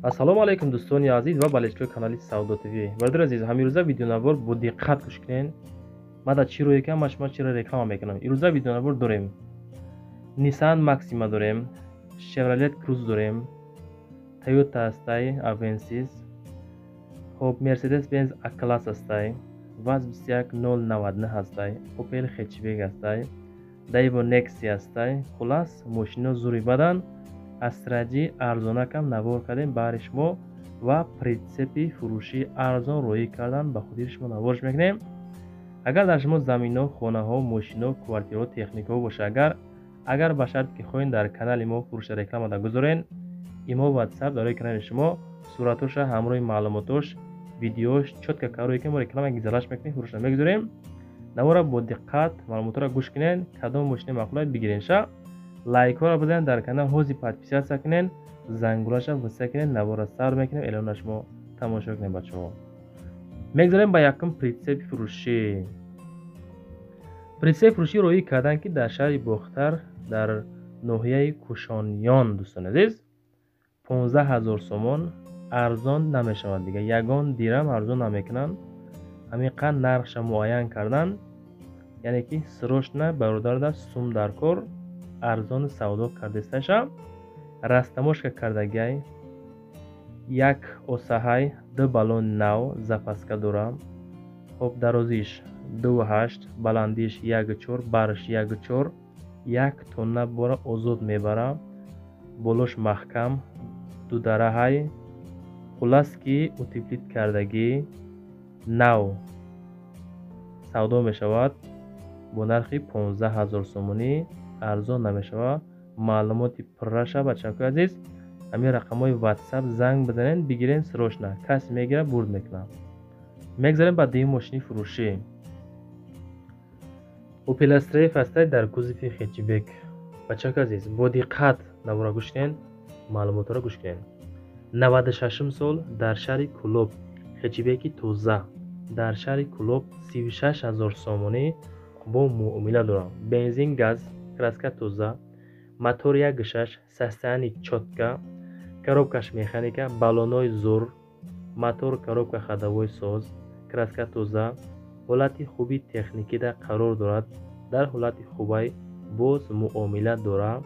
Ассалому алайкум, дӯстони азиз ва болельщикои канали Савдо ТВ. Бародари азиз, ҳамирӯза видеонавор бо диққат гӯш кунед. Ман дар чӣ рӯе кам, ман шумо чиро реклама мекунам. Ирӯза видеонавор дорем: Nissan Maxima дорем, Chevrolet Cruze дорем, Toyota ҳастай, Avensis, хоб, Mercedes Benz A-класс ҳастай, ВАЗ 21099 ҳастай, Opel Hatchback ҳастай, Daewoo Nexia ҳастай. Хулас, мошино зури бадан Астра Ҷи арзонакам навор кардем баҳри шумо ва прицепи фурӯшии арзон роҳӣ кардан ба хотири шумо наворш мекунем. Агар дар шумо заминҳо, хонаҳо, мошино, квартираҳо, техникаҳо боша, агар ба шарте ки хоҳем дар канали мо фурӯша рекламада гузорен, имо, WhatsApp дар рӯи канали шумо суратоша ҳамроҳи маълумотош, видеош чётко карое ки мо реклама гизалаш мекунем, фурӯша мегузорем. Навора бо диққат маълумотҳоро гӯш кунед, кадом мошини маъқулай бигирен ша. Лайкҳоро бизанед, дар канал ҳози подписаться кунед, зангулаша виса кунед. Навора сар мекунем, эълона шумо тамошо кунед, бачаҳо. Мегзарем ба якум прицепи фурӯшӣ. Прицепи фурӯшӣ роҳӣ кардан ки дар шаҳри Бохтар, дар ноҳияи Кушониён, дӯстони азиз, 15 000 сомон, арзон намешавад дига, ягон дирам арзон намекунанд. Ҳамин қанд нархша муайян кардан, яъне ки срочно бародарда сум дар кор, арзони савдо кардесташа. Растаможка кардагиай, як осаҳай, ду баллони нав, запаска дора. Хоб, дарозиш 2,8, баландиш 1,4, барш 1,4, 1 тонна бора озод мебара, болош маҳкам, дудараҳай. Хулас ки утеплить кардагӣ, нав савдо мешавад бо нархи 15 000 сомонӣ, арзон намешавад. Маълумоти пурраша, бачакои азиз, ҳамин рақамҳои WhatsApp занг бизанед, бигирен срочно. Касе мегирад, бурд мекунад. Мегзарем ба дуюм мошини фурӯшӣ. Opel Astra F ҳастай дар кузови хетчбек. Бачако азиз, бо диққат навора гӯш кунед, маълумотҳоро гӯш кунед. 96-ум сол, дар шаҳри Кӯлоб, хетчбеки тоза дар шаҳри Кӯлоб, 36 000 сомонӣ бо муомила дорам. Бензин, газ, краска тоза, мотор 1,6, состояние чётко, коробкаш механика, баллонҳои зур, мотор, коробка ходовой соз, краска тоза, ҳолати хуби техникида қарор дорад, дар ҳолати хубай, боз муомила дорад.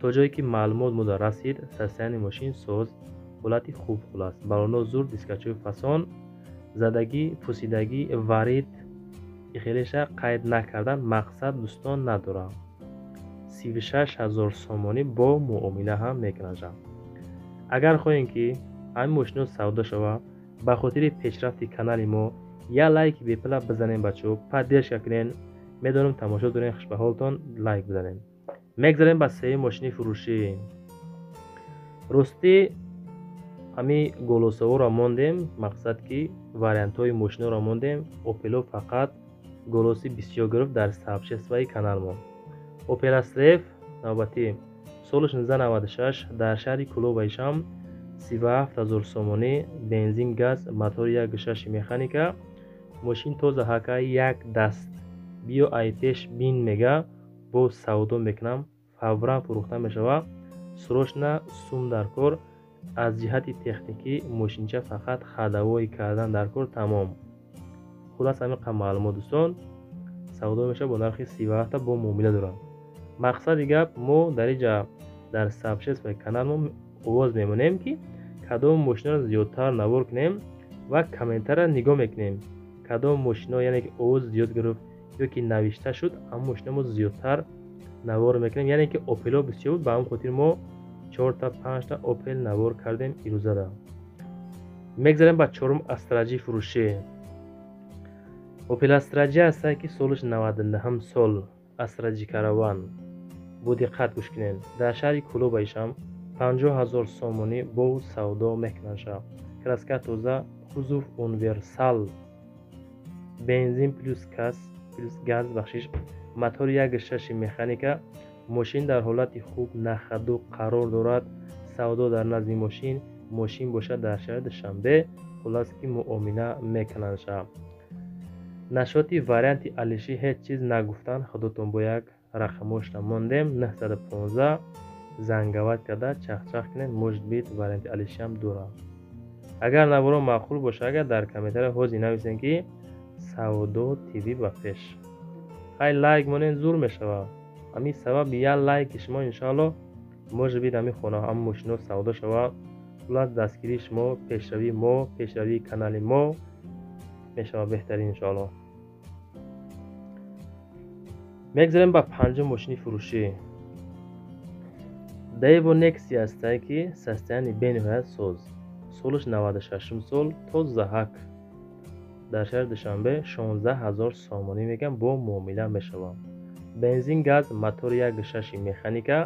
То ҷое ки маълумот мода расид, состояние мошин соз, ҳолати хуб. Хулас, баллонҳо зур, дискачҳои фасон, задагӣ, пусидагӣ, варид хелеша қайд накардан мақсад, дӯстон, надорам. 36 000 сомонӣ бо муомила ҳам мекунанд. Агар хоҳем ки ҳамин мошино савдо шавад, ба хотири пешрафти канали мо як лайки бепула бизанем, бачаҳо, поддержка кунен. Медонам, тамошо дорем, хушбаҳолтон, лайк бизанем. Мегзарем ба сеюм мошини фурӯшӣ. Ростӣ, ҳамин голосоворо мондем, мақсад ки вариантҳои мошиноро мондем. Опело фақат голоси бисёр гирифт дар сообществои каналмон. Опел Астра Ф навбатӣ, соли 1996, дар шаҳри Кӯлобаишам, 37 000 сомонӣ, бензин, газ, мотори 1,6 механика, мошин тоза ҳака, як даст, биё ай пеш бин, мега, боз савдо мекунам, фавран фурӯхта мешавад. Срочно сум дар кор. Аз ҷиҳати техникӣ мошинча фақат ходовой кардан дар кор, тамом. Хулас, ҳамин қадр маълумот, дӯстон. Савдо мешавад бо нархи 37-та, бо муомила дорад. Мақсади гап, мо дар инҷа дар сообществои каналмо овоз мемонем, ки кадом мошиноро зиёдтар навор кунем, ва комментария нигоҳ мекунем, кадом мошино, яъне ки овоз зиёд гирифт ё ки навишта шуд, ҳамон мошино мо зиёдтар навор мекунем. Яъне ки Опело бисёр буд, ба ҳамон хотир мо чорта, панҷта Опел навор кардем ирӯзада. Мегзарем ба чорум Астра Ҷи фурӯшӣ. Опел Астра Ҷи ҳастае ки солаш 99-ҳам сол, Астра Ҷи Караван. Бо диққат гӯш кунед. Дар шаҳри Кӯлобаишам, 50 000 сомонӣ бо савдо мекунанд. Краска тоза, кузов универсал, бензин плюс газ, плюс газ, бахшиш, мотори 1,6 механика, мошин дар ҳолати хуб, на ходу қарор дорад. Савдо дар назди мошин, мошин бошад дар шаҳри Душанбе. Хулас ки муомила мекунанд. Нашоти варианти алишӣ ҳеҷ чиз нагуфтанд. Худотон бо як рақамошро мондем: 915. Занговать карда чахчах кунед, может быть варианти алишиам дорад. Агар наворо маъқул боша, агар дар комментария ҳозир нависем ки Савдо ТВ ба пеш. Хай лайк монен зур мешавад. Ҳамин сабаби як лайки шумо иншоалло может быть ҳамин хона ҳамин мошино савдо шавад. Хуллас дастгирии шумо пешравии мо, пешравии канали мо мешавад беҳтарин иншоалло. Мегзарем ба панҷум мошини фурӯшӣ. Daewoo Nexia ҳастае ки состояние бениҳоят соз. Солаш 96 сол, тозаҳак. Дар шаҳри Душанбе 16 000 сомонӣ мегӯям, бо муомила мешавад. Бензин, газ, мотори 1.6 механика.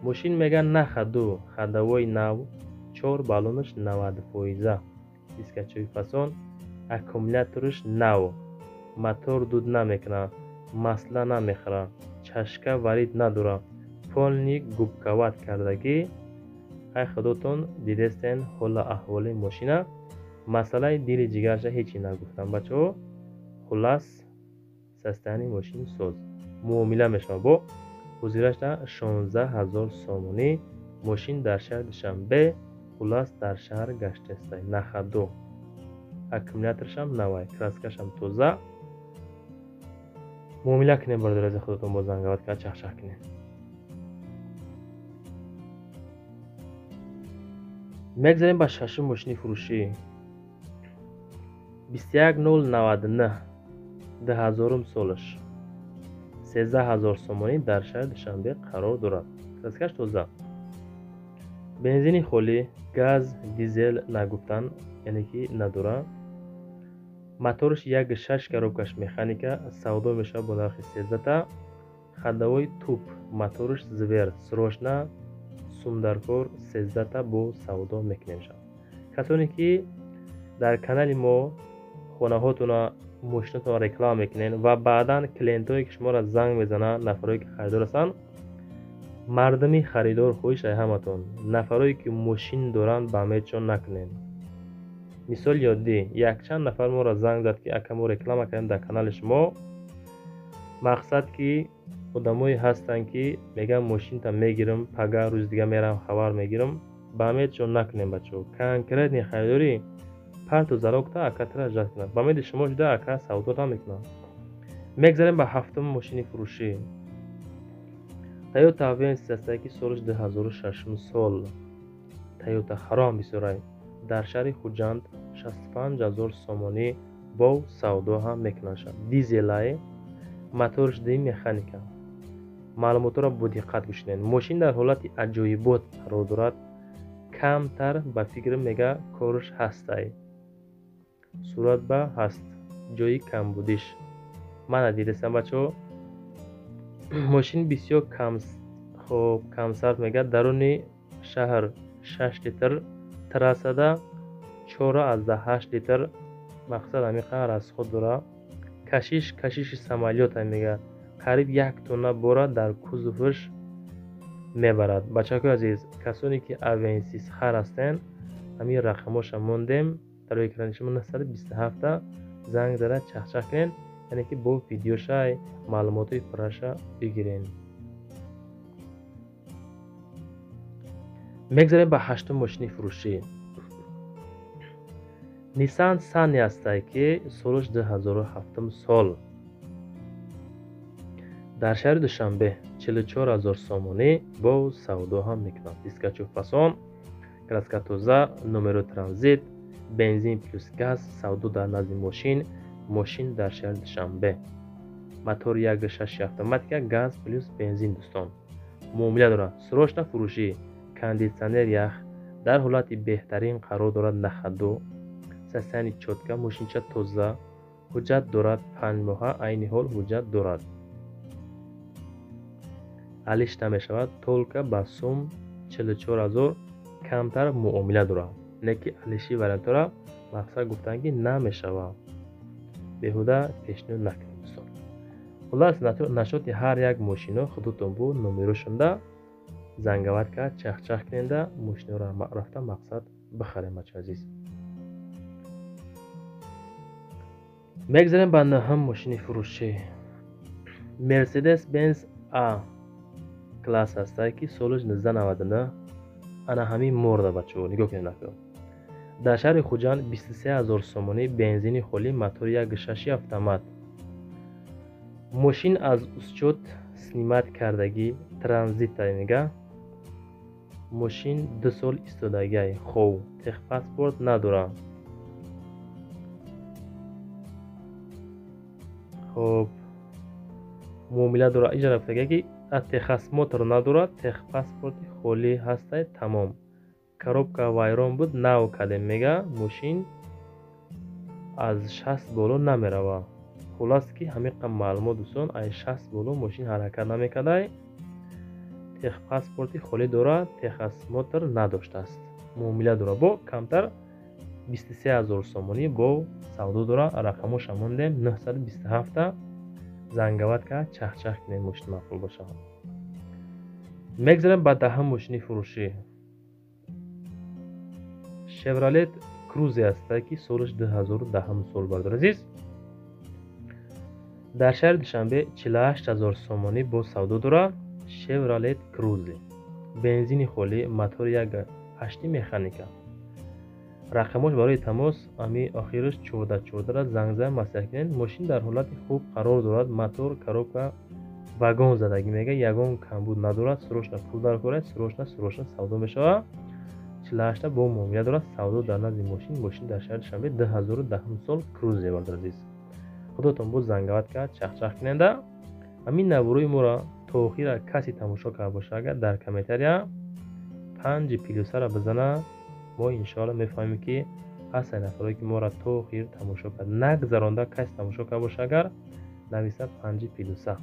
Мошин мегӯянд на ходу, ходовой нав, чор баллонаш 90%. Дискачои фасон, аккумулятораш нав. Мотор дуд намекунад, масла намехӯрад, чашка варид надорад. Полный губковать кардагӣ. Хай худотон дидестен ҳола аҳволи мошина. Масъалаи дили ҷигарша ҳечи нагуфтам бачаҳо. Хуллас состояние мошини соз. Муомила мешавад бо ҳузирашда 16 000 сомонӣ. Мошин дар шаҳри Душанбе, хуллас дар шаҳр гаштестай. На ходу. Аккумуляторашам навай, краскашам тоза. Муомила кунем бародари худотон бо занговать карда чахчах кунем. Мегзарем ба шашум мошини фурӯшӣ. 21099, 2000 солаш. 13 000 сомонӣ дар шаҳри Душанбе қарор дорад. Краскаш тоза. Бензини холӣ, газ, дизел нагуфтан, яъне ки надорад. Мотораш 1.6, коробкаш механика, савдо мешавад бо нархи 13та. Ходовой туп, мотораш зверь, срочно сумдаркор 13та бо савдо мекунем шав. Касоне ки дар канали мо хонаҳотона, мошинотонро реклама мекунед ва баъдан клиентое ки шуморо занг мезананд, нафарое ки харидор ҳастанд, мардуми харидор хоҳиш ай ҳаматон, нафарое ки мошин доранд ба умедшон накунед. Мисоли оддӣ, якчанд нафар моро занг зад ки ака мо реклама кардем дар канали шумо. Мақсад ки одамое ҳастанд ки мегӯянд мошинта мегирам, пага рӯзи дига мерам хабар мегирам. Ба умедшон накунем бачаҳо. Конкретный харидорӣ парту залогта ака тра ждать кунад. Ба умеди шумо шуда ака савдо намекунад. Мегзарем ба ҳафтум мошини фурӯшӣ. Toyota Avensis ҳастае ки солаш 2006 сол. Toyota харом бисёрай. Дар шаҳри Хуҷанд 65 000 сомонӣ бо савдо ҳам мекунанд. Дизелай, мотораш ди механика. Маълумотҳоро бо диққат гӯш кунед. Мошин дар ҳолати аҷоибот қарор дорад. Камтар ба фикр мега корш ҳастай. Сурат ба ҳаст, ҷои камбудиш. Мана дидестам бачаҳо. Мошин бисёр кам, хоб камсарф мега, даруни шаҳр 6 литр, трассада 4,8 литр. Мақсад ҳамин қадр расход дорад. Кашиш, кашиши самолёт мега. Қариб 1 тонна бора дар кузоваш мебарад. Бачакои азиз, касоне ки Avensis хар ҳастен, ҳамин рақамҳоша мондем дар экрани шумо 927 занг зада чахчах кунед, яъне ки бо видеошай маълумотҳои пурраша бигирен. Мегзарем ба ҳаштум мошини фурӯшӣ. Nissan Sunny ҳастае ки солаш 2007 сол. Дар шаҳри Душанбе 44 000 сомонӣ бо савдо ҳам мекунанд. Дискачо фасон, краска тоза, номеро транзит, бензин плюс газ, савдо дар назди мошин, мошин дар шаҳри Душанбе. Мотор 1.6 автоматика, газ плюс бензин дӯстон. Муомила дорад. Срочно фурӯшӣ, кондитсионер ях, дар ҳолати беҳтарин қарор дорад на ходу. Состояние чётко, мошинча тоза, ҳуҷҷат дорад 5 моҳа, айни ҳол ҳуҷҷат дорад. Алиш намешавад, только ба сум 44 000 камтар муомила дорад. Не ки алиши вариантҳоро мақсад гуфтанд ки намешавад. Беҳуда пешниҳод накунед дӯстон. Хуллас нашоти ҳар як мошино худотон бо номерошонда занговать кард, чахчах куненда мошиноро рафта мақсад бихарем бачаи азиз. Мегзарем ба нӯҳум мошини фурӯшӣ. Mercedes Benz A класс ҳастай, ки солаш 1999. Ана ҳамин морда, бачаҳо, нигоҳ кунед накун. Дар шаҳри Хуҷанд 23 0 сомонӣ, бензини холӣ, мотори 1.6 автомат. Мошин аз учёт снимать кардагӣ, транзита мега. Мошин 2 сол истодагиай, хов, техпаспорт надора. Хоб, муомила дора. Иҷа рафтагия, ки техосмотр надорад, техпаспорти холӣ ҳастай, тамом. Коробка вайрон буд, нав кардем мега. Мошин аз 60 боло намерава. Хулас, ки ҳамиқа маълумот, дӯстон, аз 60 боло мошин ҳаракат намекардай, техпаспорти холӣ дорад, техосмотр надоштааст, муомила дорад. Бо камтар 23 0 сомонӣ бо савдо дорад. Рақамоша мондем, 927 занговать ка, чахчах кунем, мошин маъқул бошад. Мегзарем ба даҳум мошини фурӯшӣ. Шевролет Крузе ҳаста, ки солаш 2010 сол, бардор азиз. Дар шаҳри Душанбе 48 0 сомонӣ бо савдо дорад. Шевролет Крузе, бензини холӣ, мотори 1.8 механика. Рақамош барои тамос ами охираш 14 14, занг зан, маслиҳат кунед. Мошин дар ҳолати хуб қарор дорад, мотор, коробка вагон задагӣ мега, ягон камбуд надорад. Срочно пул дар корад, срочно, срочно савдо мешавад. 48 бо муомила дорад, савдо дар назди мошин. Мошин дар шаҳри Душанбе, 2010 сол, Крузе. Бардар азиз, худотон боз занговать кард, чахчах куненда. Ҳамин наворои моро то охира касе тамошо карда бошад, агар дар комментария панҷи плюсара бизана, мо иншоалло мефаҳмем, ки ҳастанд нафарое, ки моро то охир тамошо кард. Нагзаронда касе тамошо карда боша, агар нависа панҷи плюса.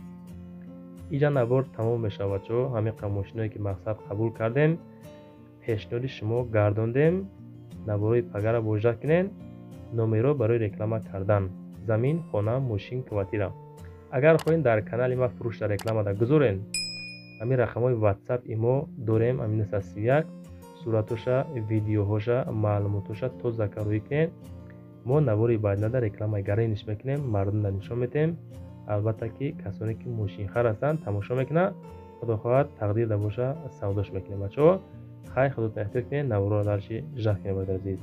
Иҷа навор тамом мешавад, бачаҳо. Ҳамин қа мошиное, ки мақсад қабул кардем, пешниҳоди шумо гардондем. Наворои пагара божда кунед. Номеро барои реклама кардан: замин, хона, мошин, квартира. Агар хоҳед дар канали ма фурӯшда рекламада гузорен, ҳамин рақамҳои ватсап имо дорем, ҳамин 931. Суратоша, видеоҳоша, маълумотоша тоза кароӣ кунед. Мо навори баъдинада рекламаи гариниш мекунем, мардумда нишон медиҳем. Албатта, ки касоне, ки мошинхар ҳастанд, тамошо мекунанд. Худо хоҳад, тақдирда боша, савдош мекунем. Бачаҳо, хай, худотон эҳтиёт кунед. Наворро дарши жах кунед, бародари азиз.